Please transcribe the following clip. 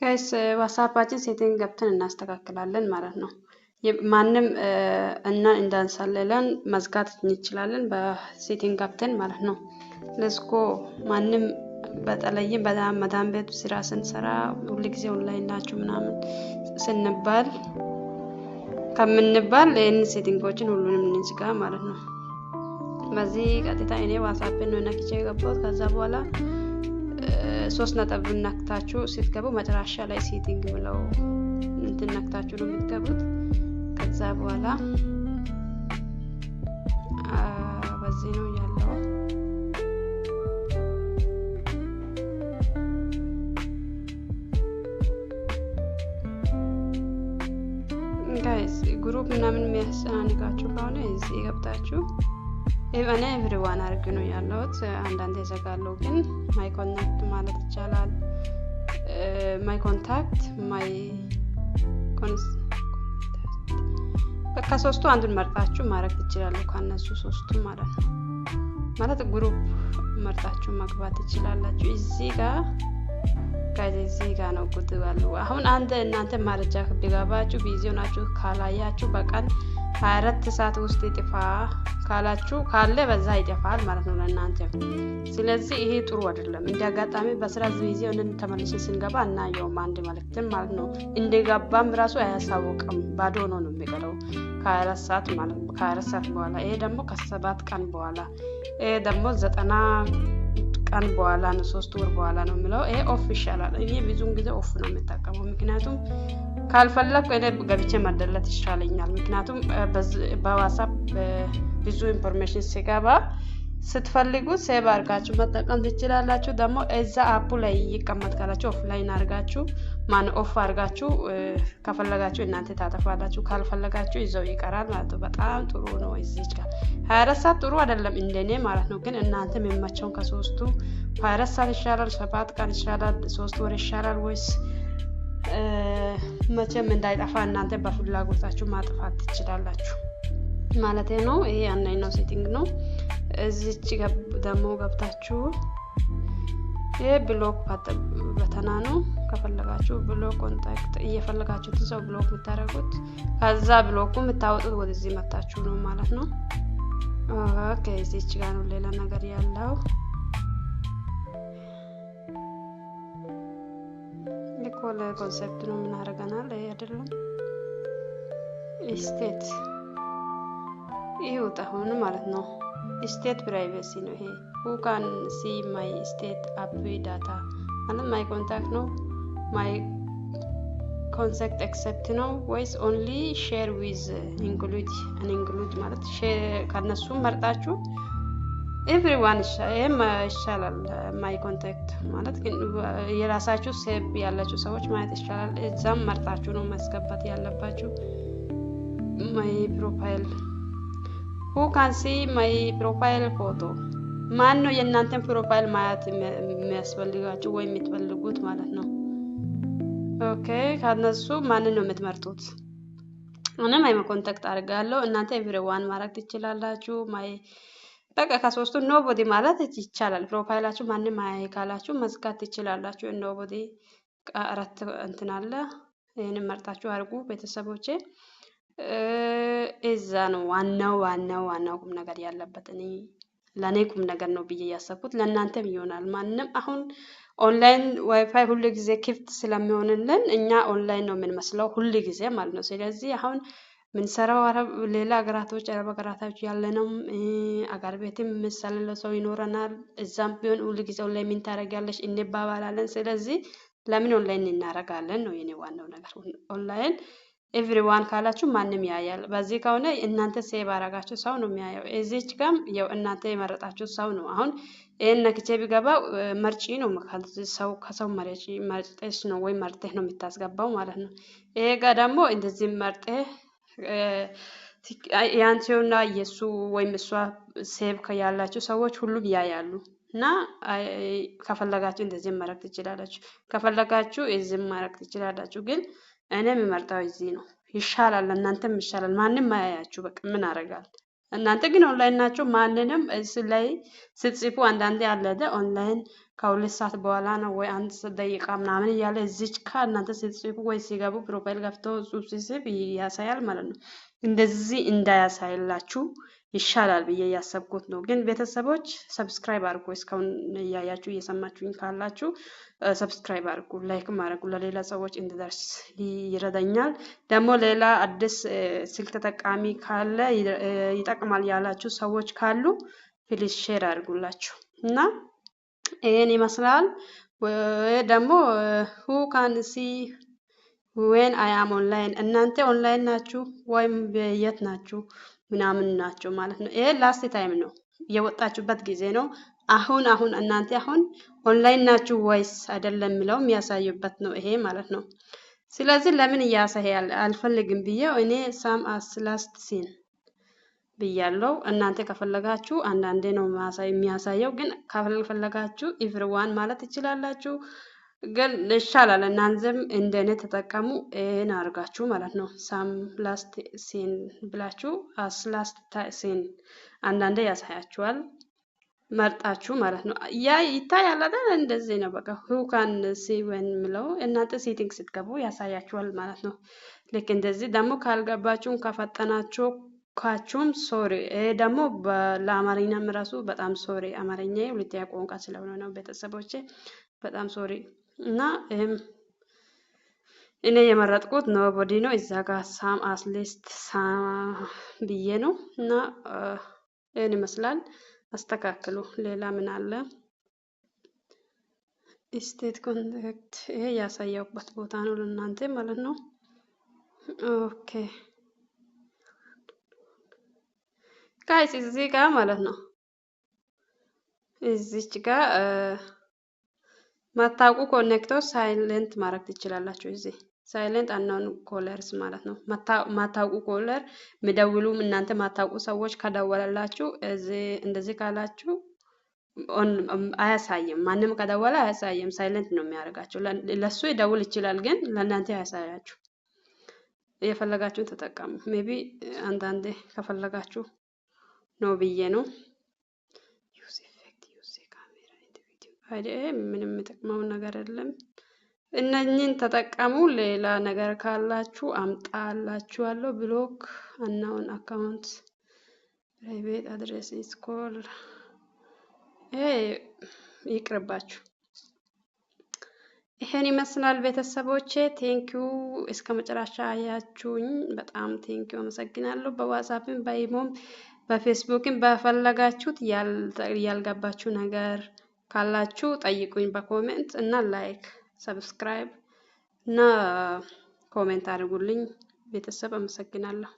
Guys፣ ዋትሳፓችን setting ገብተን እናስተካክላለን ማለት ነው። ማንም እና እንዳንሰልለን መዝጋት እንችላለን በ setting ገብተን ማለት ነው። Let's go። ማንም በተለይም በጣም መዳም ቤት ስራ ስንሰራ ሁል ጊዜ ኦንላይን ናችሁ ምናምን ስንባል ከምንባል ይህን setting ኦችን ሁሉንም እንዝጋ ማለት ነው። በዚህ ቀጥታ እኔ ዋትሳፕን ነው ነክቼ የገባሁት። ከዛ በኋላ ሶስት ነጥብ ነክታችሁ ስትገቡ መጨረሻ ላይ setting ብለው እንትን ነክታችሁ ነው የምትገቡት። ከዛ በኋላ በዚህ ነው ያለው። Guys፣ group ምናምን የሚያስጨናንቃችሁ ከሆነ እዚህ ገብታችሁ እኔ everyone አድርግ ነው ያለሁት። አንዳንዴ እዘጋለሁ፣ ግን my connect ማለት ይቻላል። My contact፣ my ከሶስቱ አንዱን መርጣችሁ ማድረግ ትችላሉ። ከነሱ ሶስቱ ማለት ነው። ማለት group መርጣችሁ መግባት ትችላላችሁ። እዚህ ጋር guys፣ እዚህ ጋር ነው ጉድ ባሉ። አሁን አንድ እናንተ መረጃ ቢገባችሁ busy ሆናችሁ ካላያችሁ በቀን 24 ሰዓት ውስጥ ይጥፋ ካላችሁ ካለ በዛ ይጠፋል ማለት ነው ለእናንተ። ስለዚህ ይሄ ጥሩ አይደለም። እንደ አጋጣሚ በስራ busy ሆነን ተመልሰን ስንገባ አናየውም አንድ መልእክትም ማለት ነው። እንደገባም ራሱ አያሳውቅም። ባዶ ሆኖ ነው የሚቀረው ከ24 ሰዓት ማለት ነው። ከ24 ሰዓት በኋላ፣ ይሄ ደግሞ ከ7 ቀን በኋላ፣ ይሄ ደግሞ 90 ቀን በኋላ ነው፣ 3 ወር በኋላ ነው የሚለው። ይሄ off ይሻላል። እኔ ብዙውን ጊዜ off ነው የምጠቀመው፣ ምክንያቱም ካልፈለግኩ እኔ ገብቼ መደለት ይሻለኛል። ምክንያቱም በዋትሳፕ ብዙ information ሲገባ ስትፈልጉ save አድርጋችሁ መጠቀም ትችላላችሁ። ደግሞ እዛ app ኡ ላይ ይቀመጥ ካላችሁ offline አድርጋችሁ ማን off አድርጋችሁ ከፈለጋችሁ እናንተ ታጠፋላችሁ፣ ካልፈለጋችሁ ይዘው ይቀራል ማለት ነው። በጣም ጥሩ ነው። እዚች ጋር 24 ሰዓት ጥሩ አይደለም እንደኔ ማለት ነው። ግን እናንተ የሚመቸውን ከሶስቱ 24 ሰዓት ይሻላል፣ 7 ቀን ይሻላል፣ 3 ወር ይሻላል ወይስ መቼም እንዳይጠፋ እናንተ በፍላጎታችሁ ማጥፋት ትችላላችሁ ማለት ነው። ይሄ አንደኛው setting ነው። እዚች ደግሞ ገብታችሁ ይሄ block button ነው። ከፈለጋችሁ block contact እየፈለጋችሁትን ሰው block የምታደርጉት ከዛ block ኡ የምታወጡት ወደዚህ መታችሁ ነው ማለት ነው። Okay፣ እዚች ጋር ነው ሌላ ነገር ያለው። የ call concept ነው። ምን አድርገናል? ይሄ አይደለም state ይሁት አሁን ማለት ነው። State privacy ነው ይሄ። Who can see my state app data ማለት my contact ነው፣ my contact except ነው ወይስ only share with include include ማለት ከነሱ መርጣችሁ everyone ይሄም ይሻላል። My contact ማለት ግን የራሳችሁ save ያላችሁ ሰዎች ማየት ይሻላል። እዛም መርጣችሁ ነው ማስገባት ያለባችሁ። My profile፣ who can see my profile photo፣ ማን ነው የእናንተን profile ማየት የሚያስፈልጋችሁ ወይ የምትፈልጉት ማለት ነው። Okay፣ ከነሱ ማንን ነው የምትመርጡት? እኔ my contact አድርጋለሁ። እናንተ everyone ማድረግ ትችላላችሁ። My በቃ ከሶስቱ nobody ማለት ይቻላል። Profile ኣችሁ ማንም አያይ ካላችሁ መዝጋት ትችላላችሁ። Nobody አራት እንትን አለ። ይህንን መርጣችሁ አድርጉ ቤተሰቦቼ። እዛ ነው ዋናው ዋናው ዋናው ቁም ነገር ያለበት። እኔ ለእኔ ቁም ነገር ነው ብዬ ያሰብኩት ለእናንተም ይሆናል። ማንም አሁን online WiFi ሁሉ ጊዜ ክፍት ስለሚሆንልን እኛ ኦንላይን ነው የምንመስለው ሁል ጊዜ ማለት ነው። ስለዚህ አሁን ምንሰራው አረብ ሌላ ሀገራቶች አረብ ሀገራቶች ያለነውም አገር ቤትም የሚሰልለው ሰው ይኖረናል። እዛም ቢሆን ሁል ጊዜ ኦንላይን ምን ታደርጊያለሽ እንባባላለን። ስለዚህ ለምን ኦንላይን እናደርጋለን ነው የኔ ዋናው ነገር። Online everyone ካላችሁ ማንም ያያል። በዚህ ከሆነ እናንተ save አረጋችሁ ሰው ነው የሚያየው። እዚች ጋም ያው እናንተ የመረጣችሁ ሰው ነው። አሁን ይህን ነክቼ ቢገባ መርጪ ነው፣ ሰው ከሰው መርጠሽ ነው ወይም መርጠህ ነው የምታስገባው ማለት ነው። ይሄ ጋር ደግሞ እንደዚህ መርጠህ ያንቺውና የእሱ ወይም እሷ save ያላችሁ ሰዎች ሁሉም ያያሉ። እና ከፈለጋችሁ እንደዚህ ማድረግ ትችላላችሁ። ከፈለጋችሁ እዚህ ማድረግ ትችላላችሁ። ግን እኔ የምመርጠው እዚህ ነው፣ ይሻላል፣ እናንተም ይሻላል። ማንም አያያችሁ። በቃ ምን አደርጋል? እናንተ ግን ኦንላይን ናችሁ። ማንንም እዚህ ላይ ስትጽፉ አንዳንዴ አለ ኦንላይን ከ2 ሰዓት በኋላ ነው ወይ 1 ደቂቃ ምናምን እያለ እዚች ካ እናንተ ስትጽፉ ወይ ሲገቡ profile ገብቶ ጽሁፍ ሲጽፍ ያሳያል ማለት ነው። እንደዚህ እንዳያሳይላችሁ ይሻላል ብዬ እያሰብኩት ነው። ግን ቤተሰቦች subscribe አድርጉ። እስካሁን እያያችሁ እየሰማችሁኝ ካላችሁ subscribe አድርጉ፣ like አድርጉ፣ ለሌላ ሰዎች እንዲደርስ ይረዳኛል። ደግሞ ሌላ አዲስ ስልክ ተጠቃሚ ካለ ይጠቅማል ያላችሁ ሰዎች ካሉ please share አድርጉላችሁ እና ይሄን ይመስላል። ወይ ደግሞ who can see when I am online፣ እናንተ ኦንላይን ናችሁ ወይም የት ናችሁ ምናምን ናቸው ማለት ነው። ይሄ last time ነው፣ የወጣችሁበት ጊዜ ነው። አሁን አሁን እናንተ አሁን ኦንላይን ናችሁ ወይስ አይደለም የሚለው የሚያሳዩበት ነው ይሄ ማለት ነው። ስለዚህ ለምን እያሳያል አልፈልግም ብዬው እኔ same as last seen ብያለው። እናንተ ከፈለጋችሁ አንዳንዴ ነው የሚያሳየው፣ ግን ካልፈለጋችሁ everyone ማለት ትችላላችሁ። ግን ይሻላል እናንተም እንደኔ ተጠቀሙ። ይሄን አድርጋችሁ ማለት ነው። Same last seen ብላችሁ as last seen አንዳንዴ ያሳያችኋል መርጣችሁ ማለት ነው። ያ ይታያል አይደል? እንደዚህ ነው። በቃ who can see when የሚለው እናንተ setting ስትገቡ ያሳያችኋል ማለት ነው። ልክ እንደዚህ ደግሞ ካልገባችሁም ከፈጠናችሁ ካችሁም sorry። ይሄ ደግሞ ለአማርኛም ራሱ በጣም sorry። አማርኛ ሁለተኛ ቋንቋ ስለሆነ ነው ቤተሰቦቼ፣ በጣም sorry። እና ይህም እኔ የመረጥኩት nobody ነው። እዛ ጋር same as last ብዬ ነው እና ይህን ይመስላል። አስተካክሉ። ሌላ ምን አለ? Stay connected፣ ይሄ ያሳየውበት ቦታ ነው ለእናንተ ማለት ነው። Okay guys፣ እዚህ ጋር ማለት ነው፣ እዚች ጋር ማታውቁ contact ኦች silent ማድረግ ትችላላችሁ። እዚህ silent unknown callers ማለት ነው። ማታውቁ caller የሚደውሉም እናንተ ማታውቁ ሰዎች ከደወለላችሁ እንደዚህ ካላችሁ አያሳይም። ማንም ከደወለ አያሳይም። Silent ነው የሚያደርጋቸው። ለሱ ይደውል ይችላል፣ ግን ለእናንተ አያሳያችሁ። የፈለጋችሁን ተጠቀሙ። Maybe አንዳንዴ ከፈለጋችሁ ነው ብዬ ነው። Use effect፣ use camera፣ video ምንም የሚጠቅመው ነገር የለም። እነኝን ተጠቀሙ። ሌላ ነገር ካላችሁ አምጣላችኋለሁ። Block unknown account፣ private address is call፣ ይሄ ይቅርባችሁ። ይሄን ይመስላል ቤተሰቦቼ። Thank you እስከ መጨረሻ አያችሁኝ። በጣም thank you፣ አመሰግናለሁ። በዋትስአፕም በኢሞም በፌስቡክም በፈለጋችሁት ያልገባችሁ ነገር ካላችሁ ጠይቁኝ በ comment እና like፣ subscribe እና comment አድርጉልኝ። ቤተሰብ አመሰግናለሁ።